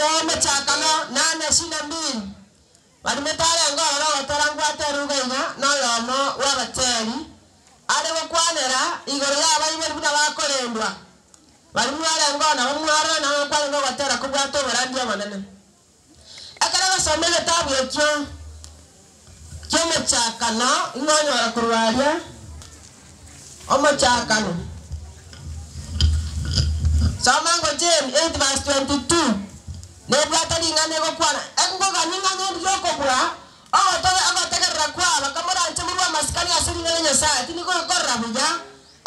Emechakano nane isini na mbili, Barimo tarenge ororo ogotera nkwate eruga iga noyomo bw'abateri are gokwanera igoro y'abaibori buna bakorendwa. Baria mwarenge oo nabo mwarora nabo kwarenge ogotera kobwate oborandia obonene. Ekero ogosoma egetabu ekio ki'omochakano ing'o onyora korwa aria omochakano. Soma ngo Jane 8 verse 22 nebwate ring'ana egokwana engogani ng'a ng'ende y'okobua ogotoge ogotegerera kwaba kamoranche morue amasikani ase ring'ana ria Nyasaye tindi gokorora buya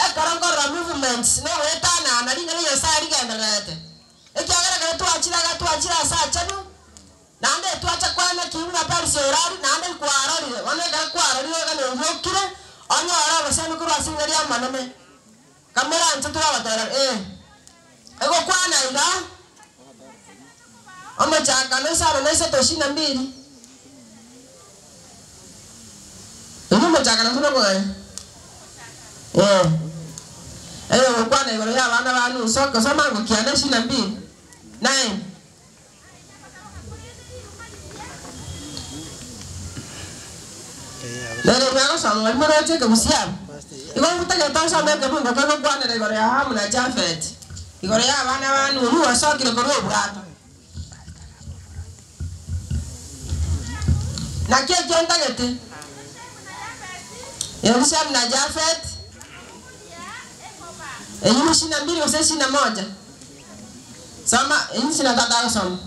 ekero nkorora movements nogoetanana ring'ana ria Nyasaye rigendererete ekiagera ekero twachire iga twachire ase achenu Naende twacha kwana ki buna Perisia orari, naende nkwarorire. Bono ekero kwarorire iga noriokire, onyore obosemi korwa ase ring'ana ri'Omonene. Kamoranche twagoteera, Ee. Egokwana iga, Omochakano isano na isato isini na mbili. Oyio omochakano buna okogania. Ee. Eyogokwana igoro y'abana ba Nuhu, soka soma ngokiana isini na mbili, nine. Nere nigo agosoma baria moroche ekegusia aba. Igo ngotagete osome ekebungo kegokwanera igoro ya Hamu na Jafeti, igoro y'abana ba Nuhu osokire korwa obwato. Naki ekio ntagete? Eri Shemu na Jafeti, eyio isini na mbili gose isini na moja. Soma inche na tata agosoma.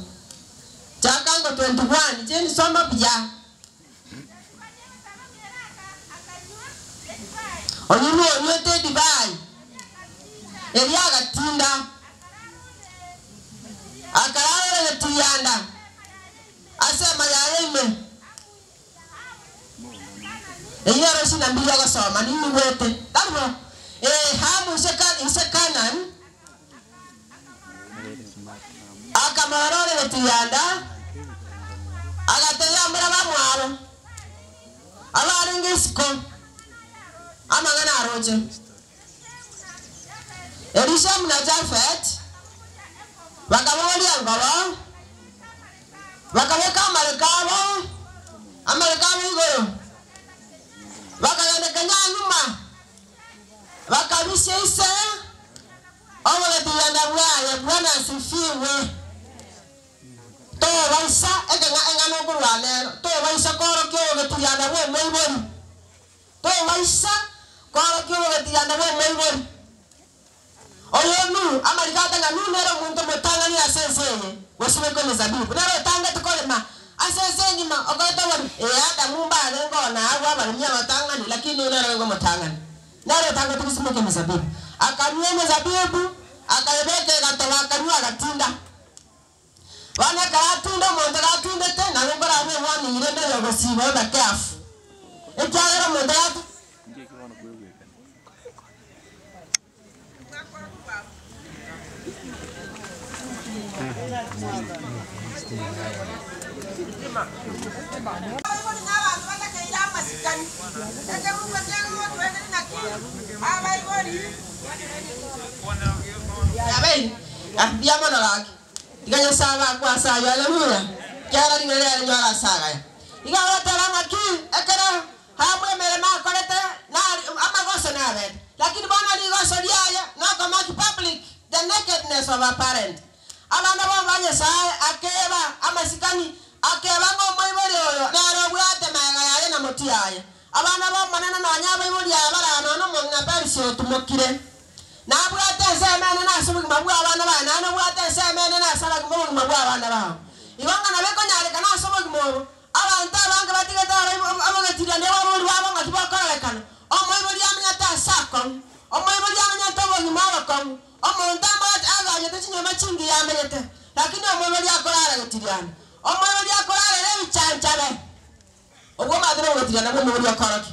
Chaka ngo 21 Jane soma buya. Oyio nonywete edivai, erio agatinda, akarara getirianda ase ema yaye ime. Eyio nero isina mbiri ogosoma, ninyigwete. Tari bo? Ee, Hamu ise Ka- ise Kanani, Akamorora ore getirianda, agatebia abamura bamwabo abarenge isiko amang'ana aroche. Erio Shemu na Jafeti bakabogoria engobo, bakabeka amareko abo, amareko abo igoro, bakagenda kenyanyuma, bakabisia ise. Obogetiganda bwaye Bwana asifiwe. Tobaisa ekeng'a eng'ana okorwa nero, tobaisa koorokia obogetiganda bw'omoibori, tobaisa koorokia obogetiganda bw'omoibori. Oyo Nuhu, amariko ate ng'a Nuhu nere omonto omotang'ani ase ense eye gosibeka emesabibu, nere otangete korema ase ense engima okoreta oboremi. Ee, Adamu mbarenge oo na Hawa abaremi abatang'ani, lakini Nuhu nere orenge omotang'ani. Nere otangete gosimeka emesabibu, akanywa emesabibu, akayebeka egatoba, akanywa agatinda. Bono ekero atinda, omonto gatindete, nabo nkorarue ewarning rende ey'ogosiba obe careful, ekiagera omonto gati. Abaibori na abanto batakeire amasikani, ekeburugo ki'egotwenerwa naki abaibori. Yabeire mbuya mono gaki, tiga Nyasae abakwe ase ayio, Haleluya, ekiagera ring'ana riaye rinyore ase agaya. Igo agoteba ng'aki ekero Hamu emeremo akorete nari amagoso nabete, lakini bono rigoso riaye nokomaki public the nakedness of a parent. Abana bonsi ba Nyasae akeba amasikani, akeba ng'a omoibori oyo nere obwate magega yaye na motwe yaye. Abana b'Omonene nonya abaibori aya baraa nonya omong'ina Perisi otumokire. Nabwate ensemo enene ase obogima bw'abana baye, naende nobwate ensemo enene ase abagima obogima bw'abana bao. Igo ng'a nabo ekonyarekana ase obogima obo, abanto abange batigete abogetiria bw'abaibori babo ng'a tibokororekana. Omoibori amenyete ase akong'u, omoibori amenyete obogima obokong'u, Omonto amanyete aganyete chinyomba chingiya amenyete, lakini omoibori akorara getirianda. Omoibori akorarera ebichanchabe. Obwo omanyete nobogetiria nabwo omoibori okorokia.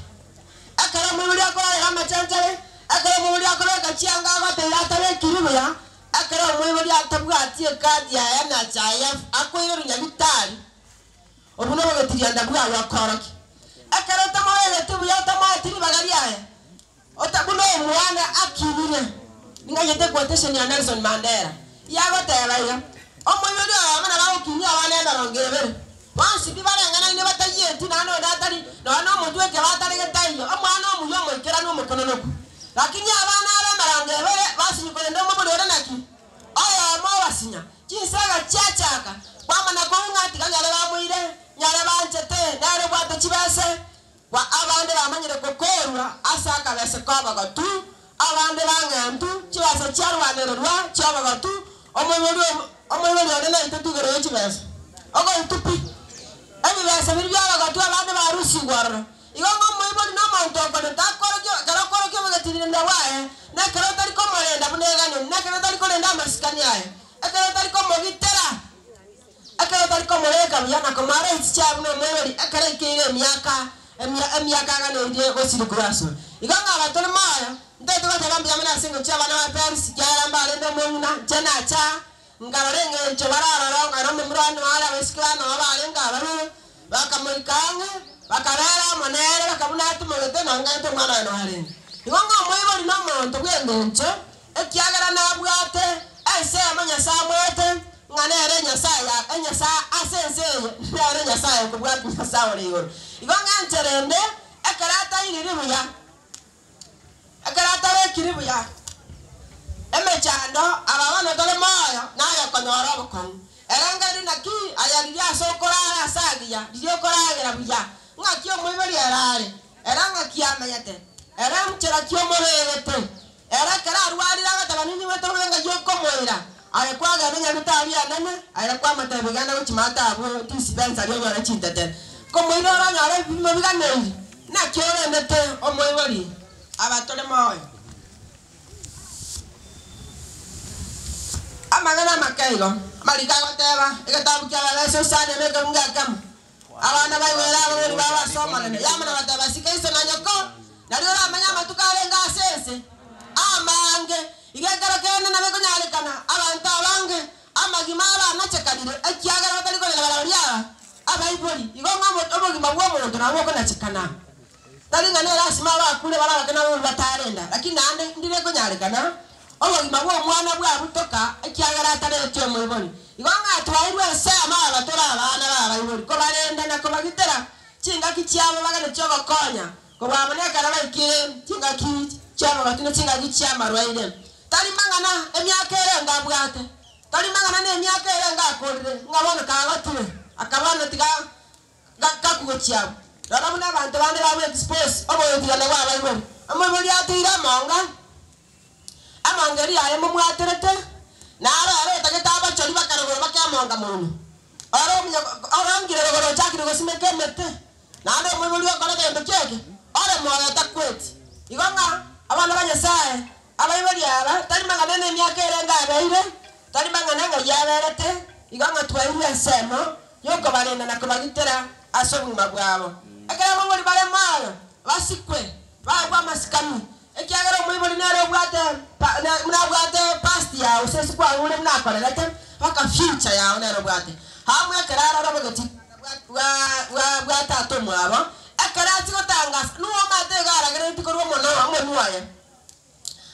Ekero omoibori akorarera amachanchabe, ekero omoibori akobeka chianga agoteira atabekiri buya, ekero omoibori atabwati ekadi yaye ya NHIF akoirerwa nyagitari, obwo nobogetiria bwaye okorokia. Ekero otamoregeti buya otamoeti ribaga riaye, Ota buna omwana akinire. Ning'anyete quotation ya Nelson Mandela yagoteba iga, Omoibori oyomo nabo emerongo ebere, bonsi pi bareng'anaine batayieti, naende onde atari nonya nomotwe ekero ataregete aiyo, omwana omuya omoikeranu omokononoku. Lakini abana aba emerongo ebere basinywa korende omobori ore naki? Oyomo obasinya. Chinsaga chiachaka kwamana koung'a tiga nyare bamoire, nyare banchete, nere obwate chibese, Kwa abande bamanyire gokoorwa ase akabese k'obogotu, abande bang'entu chibesa chiarwanererwa chi'obogotu, omoibori omoibori onde naitwe igoro ye chibesa. Ogoitu pi! Ebibesa biria bi'obogotu abande barusigwe ororo. Igo ng'a omoibori nomonto okorenta akorokia ekero okorokia obogetirerenda bwaye, na ekero otari komorenda buna eganeri, na ekero otari korenda amasikani aye, ekero otari komogitera. Ekero otari komoreka buya na komoara ense chiaye buna omoibori, ekero aikeire emiaka emiaka aganeirie gosira korwa asore. Igo ng'a abatore moyo, ntaete goteba mbuya mono ase engencho y'abana ba Perisi, ekiagera mbarende omong'ina, inche nacha, nkarora engencho bare aroro, nkarora omomura one noare abaiseke bane nao barenge abaroro, bakamoika ang'e, bakabera amo nere, bakabuna atimogete, na ngaete omwana oye noarenge. Igo ng'a omoibori nomonto bw'engencho, Ekiagera nabwate ensemo Nyasae amoete, ng'a nere Nyasae ya enyasae ase ense eye, nere Nyasae okobwati Nyasae ore igoro. Igo ng'a enchera ende, ekero atairiri buya, ekero atabekiri buya emechando, aba bono tore moyo, naye okonyora obokong'u. Erengereria naki aya riria ase okorara ase agiya, riria okoragera buya, ng'aki omoibori ere are, ere ng'aki amenyete, ere nchera ki omobegete. Ere ekero arwarire agateba, Ninyigwete bobe ng'ai okomoira. Aye kwagenda Nyagetari enene, aye kwamotebia, Genda gochia maate abwo dispensary onyore chintetere. Komoira oranyore ebipimo biganeiri. Naki orendete omoibori abatore moyo? Amang'ana amake igo, amariko agoteba, egetabu ki'Abaefeso isano ime ekeungo ekemo. Abana baigwere abaibori babo ase Omonene. Yamana bateba, Sika iso na nyoko, nario oramenye amatuko arenge ase ense amange. Igo ekero kende nabo ekonyarekana abanto abange amagima abo anachekanire, ekiagera batari korenda barabwo aba abaibori. Igo ng'a obogima bw'omonto nabo bokonachekana. Tari ng'a nerasima abakure bare abake nabaibori batarenda, lakini naende ndire ekonyarekana obogima bw'omwana bwabutoka ekiagera atareti omoibori. Igo ng'a twairwe ensemo aba tore abana b'abaibori, kobarenda na kobagitera chingaki chiabo baganetie ogokonya, kobua amo nekero baikire chingaki chi'obogotu ne chingaki chi'amarwaire. Tari mang'ana emiaka erenge abwate, tari mang'ana nemiaka erenge akorire, ng'a bono kagotire, akaba bono tiga Gakugochia abwo, rora buna abanto bande bagwe expose oboetigana bw'abaibori. Omoibori ateire amonga, amonga eria yaye momwaterete, naro ere otagete abachori bakarogoro bake amonga mono. Ore omuya orongire rogoro ochakire gosimeka emete, naende omoibori okora gento ki eke? Ore moyo otakweti. Igo ng'a abana ba Nyasaye, abaibori aba, tari mang'ana na emiaka erenge abeire, tari mang'ana ng'ai aberete, igo ng'a twairwe ensemo y'okobarenda na kobagitera ase obogima bwabo. Ekero abaibori bare moyo, basikwe, baegwe amasikani, ekiagera omoibori nere obwate buna abwate past yao gose ase kwarure buna akorerete mpaka future yao nere obwate. Amo ekero arore obogeti bwa tata omwabo, ekero achia gotangasa, nigo omanyete iga aragerereti korwa omonwa omonwa oye.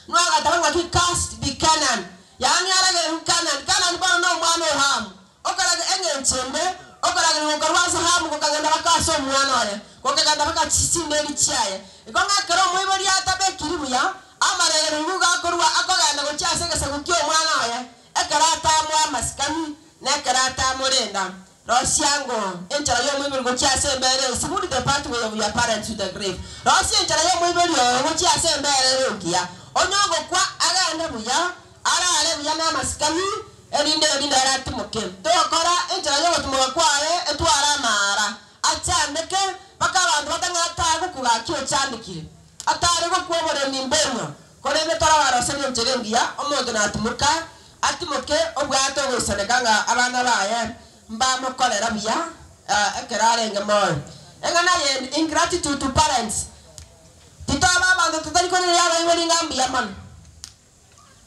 Noa agateba ng'aki Cursed be Canaan, yaani aragererwe Canaan. Canaan bono nomwana o Hamu. Okorage engencho ende, okoragererwa gokarwa ase Hamu gokagenda baka ase omwana oye, gokagenda baka chinderi chiaye. Igo ng'a ekero omoibori atabekiri buya, amaregererigwa gakorwa akogenda gochia ase egesaku ki'omwana oye, ekero atamoa amasikani, na ekero atamorenda. Rosia ango enchera y'omoibori gochia ase embeera eye, Smooth the pathway of your parents to the grave. Rosia enchera y'omoibori oo gochia ase embeera ere engiya. Onye ogokwa agende buya, arare buya namasikani, erinde erinde ere atimoke. Togokora enchera y'ogotimoka kwaye etware amaara, achandeke, mpaka abanto batang'e atagokwa gaki ochandekire. Atare gokwa oboremi mboigo, korende torabaroserie enchera engiya, omonto natimoka, Atimoke obwate ogoisaneka ng'a abana baye mbamokorera buya ekero arenge moyo. Eng'ana eyende, ingratitude to parents, titoba abanto totari korereria abaibori ng'a mbuya mono.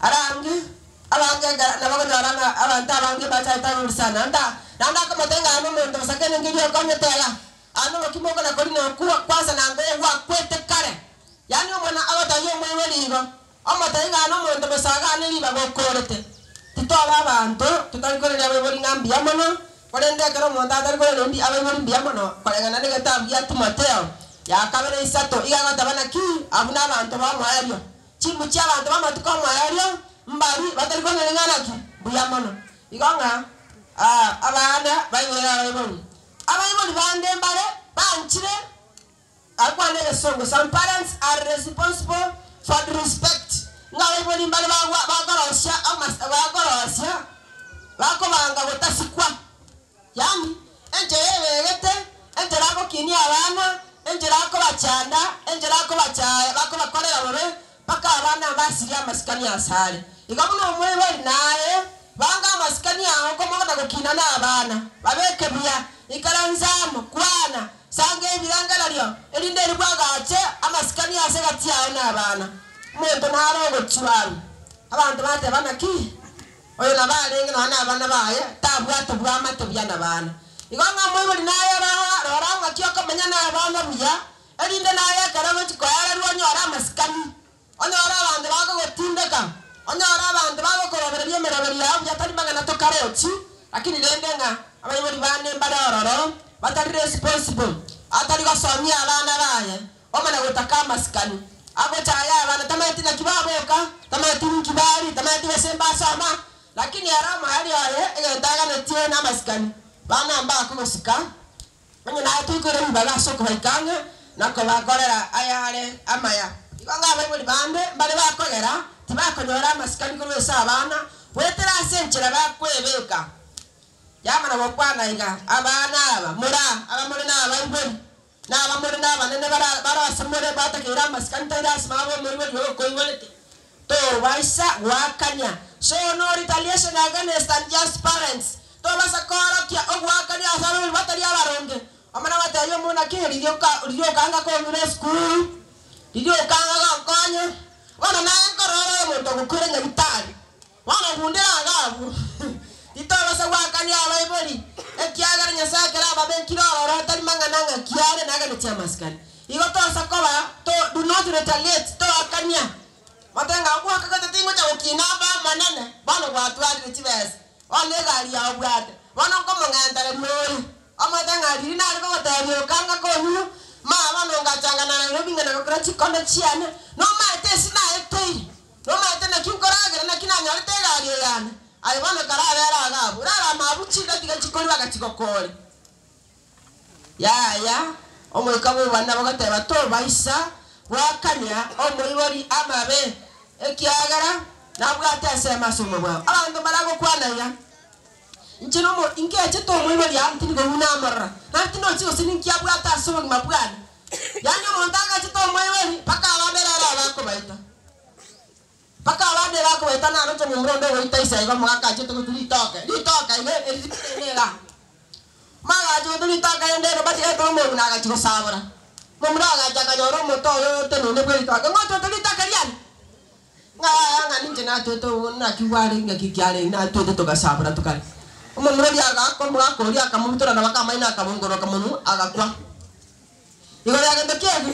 Arange abange ekero nabo okonyora ng'a abanto abange mbachagete abaibori sana, naende naende akomotebia ng'a aye nomonto bosa kende nkeria okonyete iga, aye nobokima okona korina okwo kwanza nango gwakwete kare. Yaani omwana agotebia omoibori igo, Omotebi ng'a nomonto bosa agane ribaga okorete. Titoba abanto totari koreria abaibori ng'a mbuya mono, Korende ekero omonto atari korenda mbi abaibori mbuya mono, koreng'ana negetabu gia Timotheo ya kabere isato iga agoteba naki abwo nabanto b'omoerio. Chimbu chi'abanto b'amatuko 'omoerio mbari batari kong'ina ng'a naki mbuya mono. Igo ng'a abana baigwere abaibori. Abaibori bande mbare banchire Akwane egesongo, Some parents are responsible for the respect ng'a abaibori mbare bakorosia bakorosia bakobanga gotasikwa. Yaani enchera ebegete, enchera agokinia abana, enchera akobachanda, enchera akobachaya bakobakorera bobe mpaka abana mbasirie amasikani asare. Igo buna omoibori naye banga amasikani ao komogota gokina na abana, babeke buya, ikaransa amo, kwana, sanga ebirengererio, erinde eri bwagache amasikani ase egati yao na abana. Omonto nare ogochwarwa, abanto bateba naki? Oyo nabo arenge nonya nabana baye, tabwate bwamate buya nabana. Igo ng'a omoibori naye rora ng'aki okomenya nabana buya, Erinde naye ekero ogochia koererwa onyore amasikani, onyore abanto bakogotindeka, onyore abanto bagokorobereria emeroberio yao buya tari mang'ana tokarochi, lakini rende ng'a abaibori bande mbare ororo batari responsible, atari gosomia abana baye, omana gotaka amasikani, agochaya abana tamanyeti naki baboka, tamanyeti ninki baria, tamanyeti gose mbasoma, lakini ere omoerio oye egento aganetie namasikani, bana mbakogosika. Onye naye toikore ribaga ase okobaika ang'e na kobakorera ayare amaya. Igo ng'a abaibori bande mbare bakogera tibakonyora amasikani korwa ase abana goetera ase enchera bakwebeka. Yamana gokwana iga, Abana aba more aa, abamore nabaibori, na abamore nabanene bare ase more batakeire amasikani tari lasima abe omoibori oyo okoiborete. Tobaisa goakania, Show no retaliation against unjust parents, Tobasa koorokia ogoakania ase abaibori batari abaronge. Omwana gotebia omwana ki, Riria okanga kong'ira esukuru, riria okanga gonkonya, bono naye nkorora ore omonto ogokwera nyagitari, bono gundera iga abwo. Titobasa goakania abaibori, ekiagera Nyasae ekero ababekire ororo tari mang'ana ng'aki are naganetie amasikani. Igo tosa koba to do not retaliate, toakania. Mote ng'a ogwakagete tingocha gokina abe omonene, bono gwatwarire chibesa, bono egari yao obwate, bono nkomong'entereria ore. Omanyete ng'a riria nare kogotebia okanga konywa, ma bono ngachanga na Nairobi ng'a nagokora chikonde chiane, nomaete ase naeteire, nomaete naki nkoragera, naki nanyorete egari eye yane. Aye bono karabere iga abwo, rarama abwo chingaki chikoriwa agachigokooria. Yaya, omoika bw'obobani nabo ogoteba, Tobaisa goakania omoibori amabe, ekiagera nabwate ensemo ase obogima bwao. Abanto mbaragokwana iga, Inche nomo inkechete omoibori aa ntindi kobuna amorora, naende tindochi gose ninki abwate ase obogima bwane. Yaani omonto agachete omoibori mpaka abande rero abakobaita. Mpaka abande bakobaita naroche omomura onde ogoita ise igo omogaka achete gotwa ritoke, ritoke iga eri ritoke iga. Omogaka achia gotwa ritoke rende ere batigete omong'ina agachia gosabora. Omomura agacha akanyora omote oye oteneine bwe ritoke, ng'a otwete ritoke riane? Ng'a yaya ng'a ninche natwete obo naki bwarenge ng'aki kiarenge natwete togasabora tokaria. Omomura oria agaaka omogaka oria akamobutora nabo akamaino akabongoroka monwe agakwa. Igoro ya gento kiaye,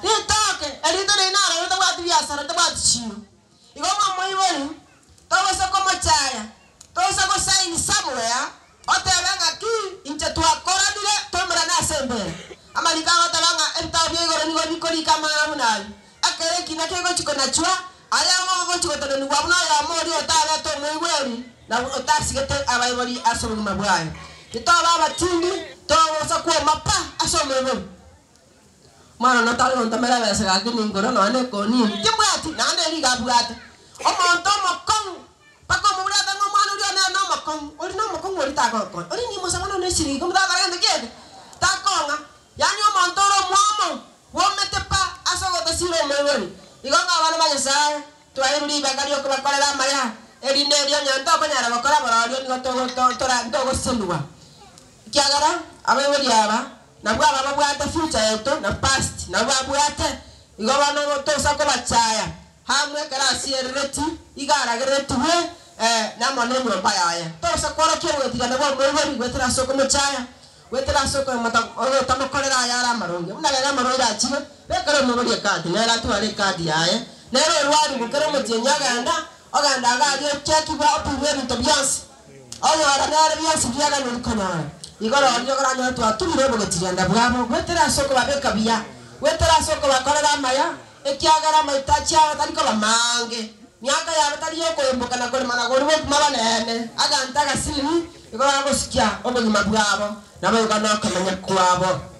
ritoke erinde riria naroro tabwati biasara, tabwati chiiro. Igo ng'a omoibori togosa komochaya, togosa gosaini somewhere, otebe ng'a ki inche twakoranire toimerane ase embera. Amariko agoteba ng'a ebitabo bia igoro nigo bikorika amang'ana buna ayio. Ekero ekina kegochi konachwa, aye ogochi gotenenigwa buna oyomo oria otabete omoigweri na otasigete abaibori ase obogima bwaye. Titoba abatindi, togosa kwoma pa ase omoibori. Omwana one otari gontomera ebesa gaki ninkoro nonya ne ekonini timbwati, naende eri iga abwate. Omonto omokong'u, mpaka omobori atebe ng'a omwana oria one nomokong'u, oria nomokong'u oria tagokonya, oria nimosaba nonya ne eshiringi ikomi takora gento kiende, takong'a. Yaani omonto ore omwomo bwomete pa ase ogotasira omoibori. Igo ng'a abana ba Nyasae twaeirwe ribaga ri'okobakorera amaya, erinde erio onye ntokonyara gokora boroorio nigo togosesenigwa. Ekiagera abaibori aba nabwo aba babwate future yaito na past nabwo babwate, igo bono tosa kobachaya Hamu ekero asierereti, igo aragereretigwe namo nenyomba yaye. Tosa kworokia ogotigana bw'omoibori goetera ase okomochaya, goetera ase ogotamokorera ayare amaronge. Buna rero amarwaire achire, bekera omoibori ekadi, nere atware ekadi yaye. Nere orwarigwe kera omotienyi ogenda, ogenda iga aria ochekigwe opimwe ebinto bionsi. Onyora nere bionsi biaganiri konyora. Igoro oria oranyore twatumire obogetirianda bwabo, goetera ase okobabeka buya, goetera ase okobakorera amaya, ekiagera amaitachi abo tari koba maange, miaka yabo tari yokoimboka na korema na korua obokima bonene, aganto agasiriri igoro agosikia obogima bwabo, naboigo nokomenya kwabo.